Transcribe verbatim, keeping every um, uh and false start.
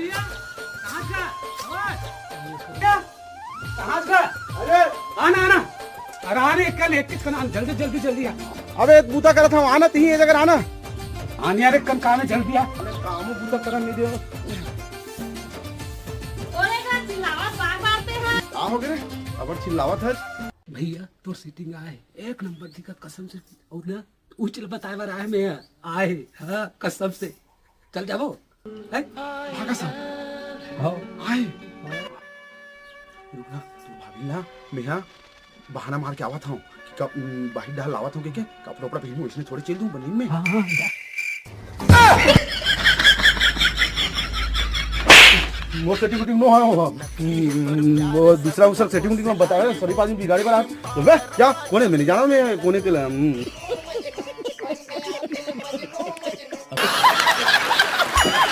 कहाँ का? क्या? कहाँ का? अरे, आना, आना। अरे, आने कल एक, एक कल आना, जल्दी, जल्दी, जल्दी आ। अबे, एक बूता करत हूँ, आना, तहीं ये जगह आना। आने यार, एक कन काम है, जल्दी आ। अरे, काम बूता करन नहीं दे। ओरे का चिल्लावत बार बार ते है। का हो गए? अबर चिल्लावत है। भैया, तोर सेटिंग आए, एक नंबर दिखत कसम से। और ना, उचिल बताए बर आए मैं, आए, हाँ, कसम से। चल जाबो। हैं? भागा साहब। हाँ। आए। रुक ना, तू भाभी ना, मैं यहाँ बहाना मार के आवत हूँ। कि कब, उम, बाहिर डाल आवत हूँ, के, के, कपड़ा उपड़ा पहनू, इसने थोड़े चल दूँ, बनी में। हाँ, हाँ, जा। मोर सेटिंग वेटिंग नो है, वो, उम, वो दूसरा, उसका सेटिंग वेटिंग में बताया, शरीफ आदमी बिगाड़े वाला। तो बे, क्या? कौन है? मैंने जाना, मैं कौन है के ला-, उम।